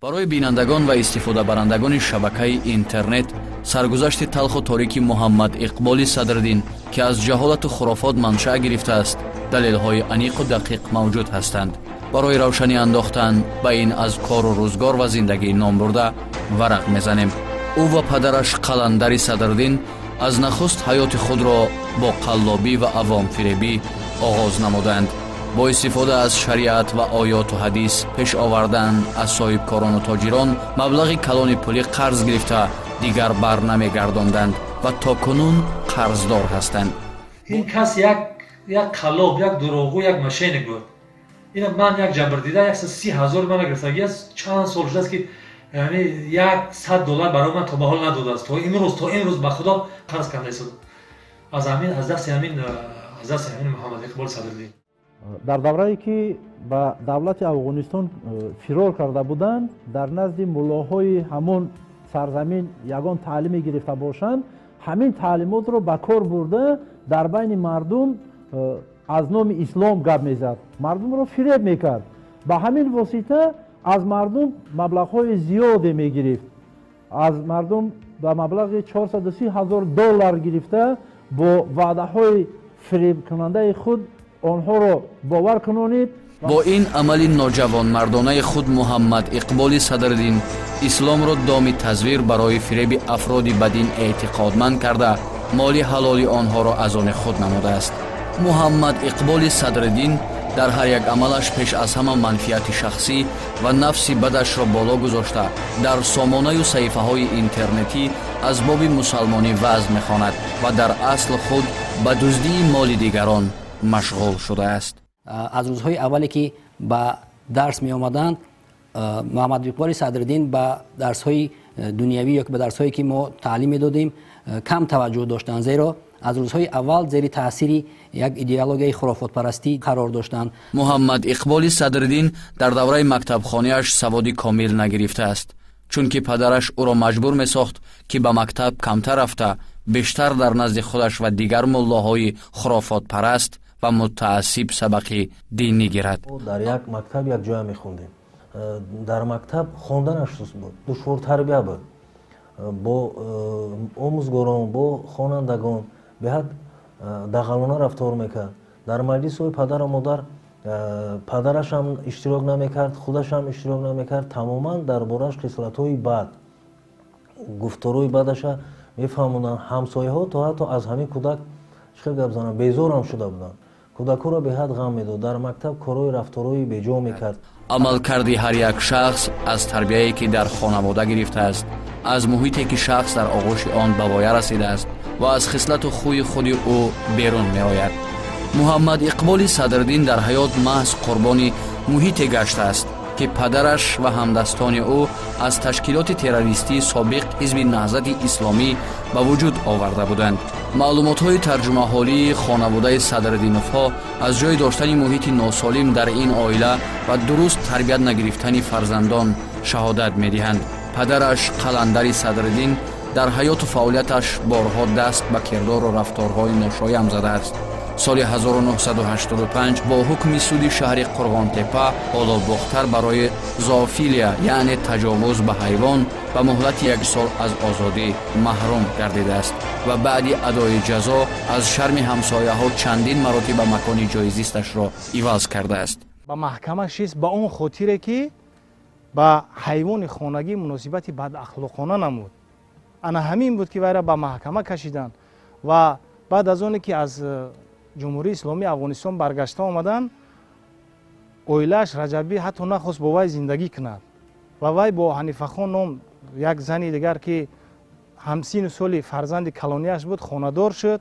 Барои бинандагон ва истифодабарандагони шабакаи интернет саргузашти талху торики Муҳаммад Иқболи Садриддин, ки аз ҷаҳолату хурофот маншаъ гирифтааст, далелҳои аниқу дақиқ мавҷуд ҳастанд. Барои равшанӣ андохтан ба ин аз кору рӯзгор ва зиндагии номбурда варақ мезанем. Ӯ ва падараш Қаландари Садриддин аз нахуст ҳаёти худро бо қаллобӣ ва авомфиребӣ оғоз намуданд. Бо истифода аз шариат ва оёту ҳадис пеш овардан аз соҳибкорону тоҷирон маблағи калони пулӣ қарз гирифта, дигар бар намегардонданд ва то кунун қарздор ҳастанд. Ин кас як қаллоб, як дурӯғгӯ, як мошенник буд. Ина ман як ҷабрдида, 130 000 мана гирифтагӣ аст. Чанд сол шудааст, ки яъне 100 доллар барои ман то ба ҳол надодааст. То имрӯз ба Худо қарз карда истод аз ҳамин, аз дасти ҳамин Муҳаммад Иқбол Садриддин. Дар даврае, ки ба давлати Афғонистон фирор карда буданд, дар назди муллоҳои ҳамон сарзамин ягон таълиме гирифта бошанд, ҳамин таълимотро ба кор бурда, дар байни мардум аз номи ислом гап мезад, мардумро фиреб мекард. Ба ҳамин восита аз мардум маблағҳои зиёде мегирифт. Аз мардум ба маблағи 430 ҳазор доллар гирифта, бо ваъдаҳои фиребкунандаи худ онҳоро бовар кунонид. Бо ин амали ноҷавонмардонаи худ Муҳаммад Иқболи Садриддин исломро доми тазвир барои фиреби афроди ба дин эътиқодманд карда, моли ҳалоли онҳоро аз они худ намудааст. Муҳаммад Иқболи Садриддин дар ҳар як амалаш пеш аз ҳама манфиати шахсӣ ва нафси бадашро боло гузошта, дар сомонаю саҳифаҳои интернетӣ аз боби мусалмонӣ ваъз мехонад ва дар асл худ ба дуздии моли дигарон машғул шудааст. Аз рӯзҳои аввале, ки ба дарс меомаданд, Муҳаммад Иқболи Садриддин ба дарсҳои дунявӣ ё ба дарсҳое, ки мо таълим медодем, кам таваҷҷӯҳ доштанд, зеро аз рӯзҳои аввал зери таъсири як идеологияи хурофотпарастӣ қарор доштанд. Муҳаммад Иқболи Садриддин дар давраи мактабхониаш саводи комил нагирифтааст, чунки падараш ӯро маҷбур месохт, ки ба мактаб камтар рафта, бештар дар назди худаш ва дигар муллоҳои хурофотпараст ва мутаассиб сабақи динӣ гирад. Дар як мактаб якҷоя мехондем. Дар мактаб хонданаш суст буд, душвортарбия буд, бо омӯзгорон, бо хонандагон беҳад дағалона рафтор мекард. Дар маҷлисҳои падару модар падарашам иштирок намекард, худашам иштирок намекард. Тамоман дар борааш хислатҳои бад, гуфторҳои бадаша мефаҳмонанд ҳамсояҳо. То ҳатто аз ҳамин кӯдак, чӣ хел гап занам, безорам шуда буданд. Кӯдакҳоро беҳад ғам медод, дар мактаб корҳои рафторҳои беҷо мекард. Амалкарди ҳар як шахс аз тарбияе, ки дар хонавода гирифтааст, аз муҳите, ки шахс дар оғӯши он ба воя расидааст, ва аз хислату хӯи худи ӯ берун меояд. Муҳаммад Иқболи Садриддин дар ҳаёт маҳз қурбони муҳите гаштааст, ки падараш ва ҳамдастони ӯ аз ташкилоти террористии собиқ Ҳизби Наҳзати Исломӣ ба вуҷуд оварда буданд. Маълумотҳои тарҷумаҳолии хонаводаи Садриддиновҳо аз ҷой доштани муҳити носолим дар ин оила ва дуруст тарбият нагирифтани фарзандон шаҳодат медиҳанд. Падараш Қаландари Садриддин дар ҳаёту фаъолияташ борҳо даст ба кирдору рафторҳои ношоям задааст. Соли 1985 бо ҳукми суди шаҳри Қурғонтеппа, ҳоло Бохтар, барои зоофилия, яъне таҷовуз ба ҳайвон, ба муҳлати як сол аз озодӣ маҳрум гардидааст ва баъди адои ҷазо аз шарми ҳамсояҳо чандин маротиба макони ҷои зисташро иваз кардааст. Ба маҳкама шист ба он хотире, ки ба ҳайвони хонагӣ муносибати бадахлоқона намуд. Ана ҳамин буд, ки вайра ба маҳкама кашиданд. Ва баъд аз оне ки аз Ҷумҳурии Исломии Афғонистон баргашта омаданд, оилааш Раҷабӣ ҳатто нахост бо вай зиндагӣ кунад ва вай бо Ҳанифахон ном як зани дигар, ки ҳамсину соли фарзанди калонияш буд, хонадор шуд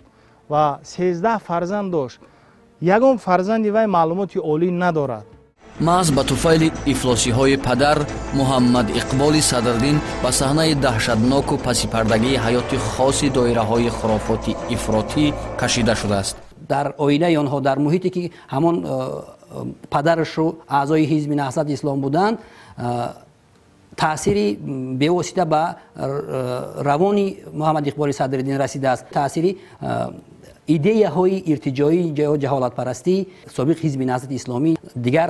ва 13 фарзанд дошт. Ягон фарзанди вай маълумоти олӣ надорад. Маҳз ба туфайли ифлосиҳои падар Муҳаммад Иқболи Садриддин ба саҳнаи даҳшатноку пасипардагии ҳаёти хоси доираҳои хурофоти ифротӣ кашида шудааст. Дар оилаи онҳо, дар муҳите, ки ҳамон падарашу аъзои Ҳизби Наҳзати Ислом буданд, таъсири бевосита ба равони Муҳаммад Иқболи Садриддин расидааст. Таъсири идеяҳои иртиҷоӣ, ҷаҳолатпарастӣ, собиқ Ҳизби Наҳзати Исломӣ, дигар.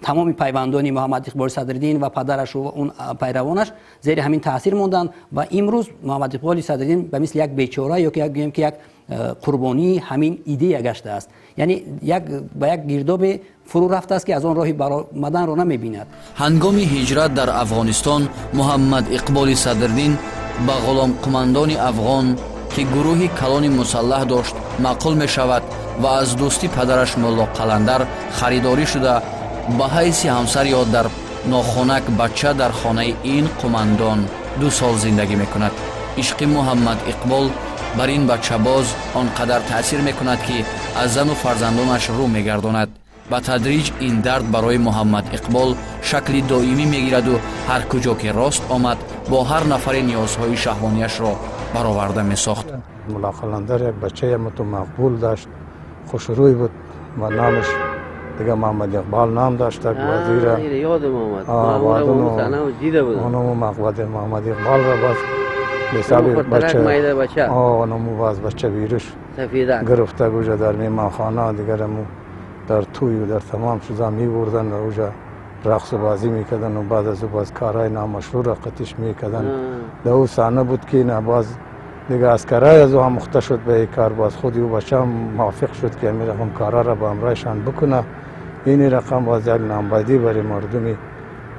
Тамоми пайвандони Муҳаммад Иқболи Садриддин ва падарашу он пайравонаш зери ҳамин таъсир монданд ва имрӯз Муҳаммад Иқболи Садриддин ба мисли як бечора ё ки як гӯем ки як қурбонии ҳамин идея гаштааст, яъне як ба як гирдобе фурӯ рафтааст, ки аз он роҳи баромаданро намебинад. Ҳангоми ҳиҷрат дар Афғонистон Муҳаммад Иқболи Садриддин ба ғуломқумандони афғон, ки гурӯҳи калони мусаллаҳ дошт, маъқул мешавад ва аз дӯсти падараш Мулло Қаландар харидорӣ шуда, ба ҳайси ҳамсар ё дар нохонак бача дар хонаи ин қумандон 2 сол зиндагӣ мекунад. Ишқи Муҳаммад Иқбол бар ин бачабоз он қадар таъсир мекунад, ки аз зану фарзандонаш рӯ мегардонад. Ба тадриҷ ин дард барои Муҳаммад Иқбол шакли доимӣ мегираду ҳар куҷо ки рост омад, бо ҳар нафаре ниёзҳои шаҳвонияшро бароварда месохт. Мулло Қаландар як бачае муту мақбул дошт, хушрӯй буд ва номаш дига Муҳаммад Иқбол ном дошт. Як вазира ёдам омад. Оному Муҳаммад Иқболро боз ҳисоби бача оному боз бача вируш гирифта гӯжа дар меҳмонхона, дигараму дар тӯю дар тамом чиза мебурдан ва уҷа рақсу бозӣ мекардан ва баъд аз ӯ боз корҳои номашрӯъро қатиш мекардан. Дар ӯ саҳна буд, ки на боз дига аскарай аз ӯ омӯхта шуд ба ин кор. Боз худи ӯ бача ҳам мувофиқ шуд, ки ҳамин рақам корҳоро ба ҳамроҳашон бикуна. Ини рақам боз як номбадӣ барои мардуми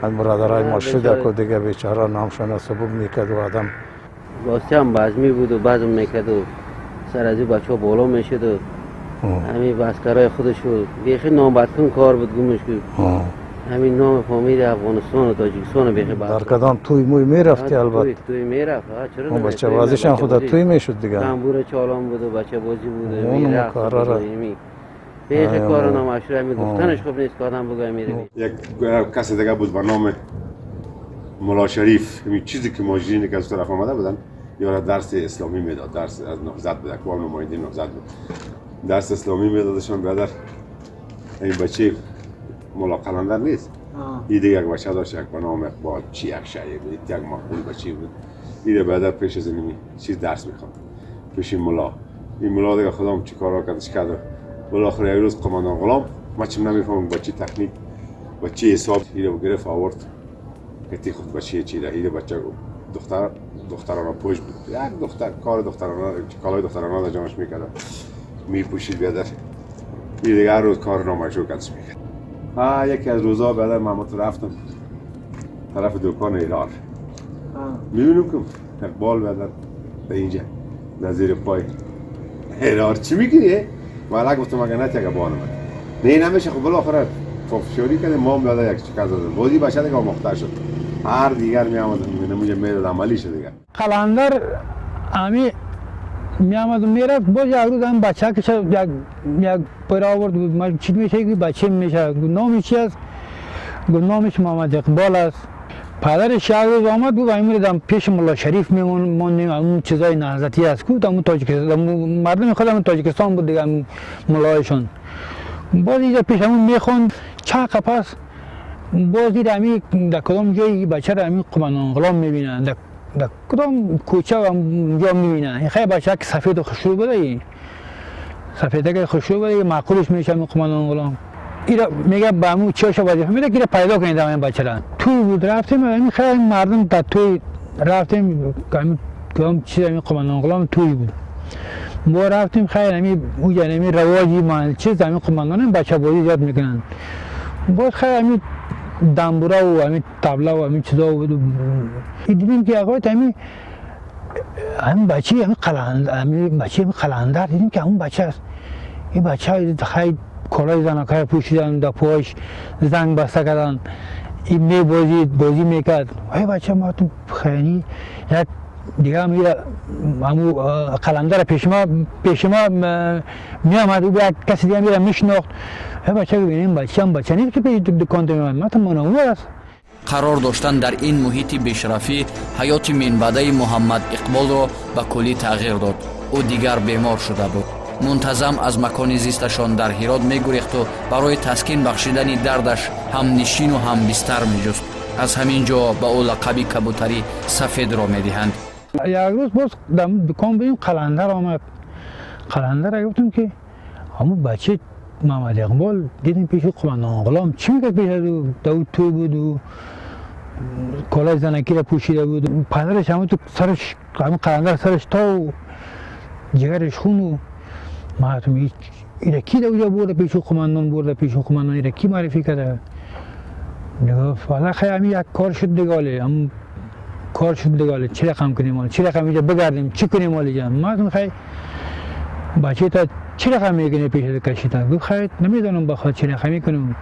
бародарای ما شده که دیگه بیچاره نامشان سبب میکرد و آدم راستی هم بزمی بود و بزم میکرد و سر از بچه ها بالا میشد و همین بسکرهای خودشو بیخی نامبدکن کار بود. گمش بود همین نام فامیل افغانستان و تاجیکستان بیخی. در کدام توی موی میرفتی؟ البته توی میرفت. چرا؟ اون بچه بازیش هم خود توی میشد دیگه. تنبور چالان بود و بچه بازی بود و میرفت. بیخی کار نامشروع می گفتنش خوب نیست که آدم بگه میره. یک کس دیگه بود به نام ملا شریف. همین چیزی که مهاجرین که از طرف آمده بودن یا درس اسلامی میداد، درس از نهضت بود، که نماینده نهضت بود، درس اسلامی میدادشان. برادر، این بچه ملا قلندر نیست، این دیگه یک بچه داشت، یک به نام اقبال چی یک شعی بود، یک مقبول بچه بود. این برادر پیش از این چیز درس میخواد پیش ملا. این ملا دیگه خودم چی کارا کردش کرد. بالاخره یک روز قماندان غلام، ما چیم نمیفهمم با چی تکنیک با چی حساب، اینو گرفت آورد که خود بچه چی ده. اینو بچه دختر دخترانه پوش بود، یک دختر کار دخترانه، کالای دخترانه در جانش میکرد، میپوشید. بیادر، این دیگه هر روز کار نامشروع کدش میکرد. یکی از روزا بعد محمد رفتم طرف دکان ایرار، میبینم که اقبال بعد در اینجا در زیر پای ایرار چی میگیری؟ والا گفتم اگه نه تیگه بانم نه نمیشه. خب بالاخره فشاری کردیم، ما هم داده یک چیکار زدیم، بازی بچه دیگه مختار شد. هر دیگر می آمد میگه میداد، عملی شد دیگه. قلندر امی می آمد و میرفت. باز یک روز هم بچه که یک پر آورد، گفت چی میشه؟ که بچه میشه. گفت نامش چی است؟ گفت نامش محمد اقبال است. پدرش یک روز آمد، گفت امیر دم پیش ملا شریف میمونیم، اون چیزای نهضتی است. گفت امون تاجیکستان مردم خودم تاجیکستان بود دیگه ملایشون. باز اینجا پیش همون میخوند. چند پس باز دید امی در کدام جایی بچه را امی قمندان غلام میبینن، در کدام کوچه و جا میبینن. این خیلی بچه که سفید و خوشرو بوده، این سفیده که خوشرو بوده، معقولش میشه امی قمندان غلام. ایرا میگه به همون چهاش وظیفه میده که پیدا کنید این بچه را. توی بود رفتیم، این خیلی مردم در توی رفتیم، کدام چیز امی قمندان غلام توی بود. ما رفتیم، خیلی امی او یعنی رواجی ما چیز امی قمندان بچه بازی زیاد میکنن. باز خیلی امی دنبوره و همین طبله و همین چیزا بود. دیدیم که آقای همین همین بچه همین قلندر، همین بچه همین قلندر، دیدیم که همون بچه است. این بچه خیلی کلاه زنکای پوشیدن، در پاش زنگ بسته کردن، این می بازی میکرد. ای بچه ما تو خیلی یک دیگه هم همون قلندر پیش ما می آمد و یک کسی دیگه میره میشناخت. ای بچه ببینیم بچه هم بچه نیست که پیش دکان تو میاد، ما تو است. Қарор доштан дар ин муҳити бешарафӣ ҳаёти минбаъдаи Муҳаммад Иқболро ба куллӣ тағйир дод. Ӯ дигар бемор шуда буд. Мунтазам аз макони зисташон дар Ҳирот мегурехту барои таскин бахшидани дардаш ҳамнишину ҳамбистар меҷуст. Аз ҳамин ҷо ба ӯ лақаби кабутари сафедро медиҳанд. Як рӯз боз дар дукон будем, қаландар омад. Қаландар гуфтем, ки ҳамун бача محمد اقبال دیدیم پیش قماندان غلام چی میکرد؟ پیش از او داود تو بود و کلاه زنکی را پوشیده بود، پدرش هم تو سرش، همون قلندر سرش تا و جگرش خون و مردم. ایره کی ده برده پیش قماندان، برده پیش قماندان؟ ایره کی معرفی کرده؟ دیگه والا خیلی همی یک کار شد دیگه، هم کار شد دیگه. چی رقم کنیم؟ چی رقم اینجا بگردیم؟ چی کنیم؟ اینجا مردم خیلی بچه تا چی رقم میکنه پیش کشیده؟ گفت خیلی نمیدونم بخواد چی رقم میکنم.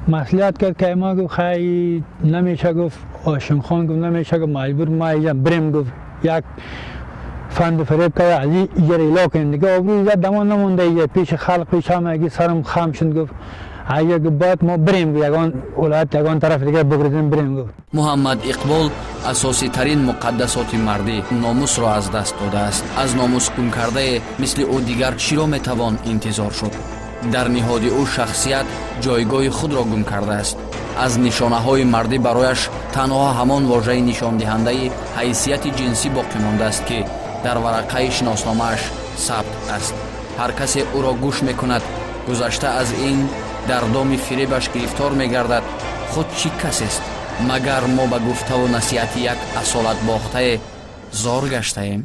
مسئولیت کرد که ما، گفت خیلی نمیشه، گفت هاشم خان گفت نمیشه، گفت مجبور ما اینجا بریم. گفت یک فند فریب کرد از اینجا ایلا کنیم دیگه، آبروی زد دمان نمونده اینجا پیش خلق، پیش همه سرم خم شد. گفت اگه باید ما بریم یگان ولایت، یگان طرف دیگه بگردیم بریم گفت. Муҳаммад Иқбол асоситарин муқаддасоти мардӣ, номусро аз даст додааст. Аз номус гумкардае мисли ӯ дигар чиро метавон интизор шуд? Дар ниҳоди ӯ шахсият ҷойгоҳи худро гум кардааст. Аз нишонаҳои мардӣ барояш танҳо ҳамон вожаи нишондиҳандаи ҳайсияти ҷинсӣ боқӣ мондааст, ки дар варақаи шиносномааш сабт аст. Ҳар касе ӯро гӯш мекунад, гузашта аз ин дар доми фиребаш гирифтор мегардад. Худ чӣ касест? Магар мо ба гуфтаву насиҳати як асолатбохтае зор гаштаем?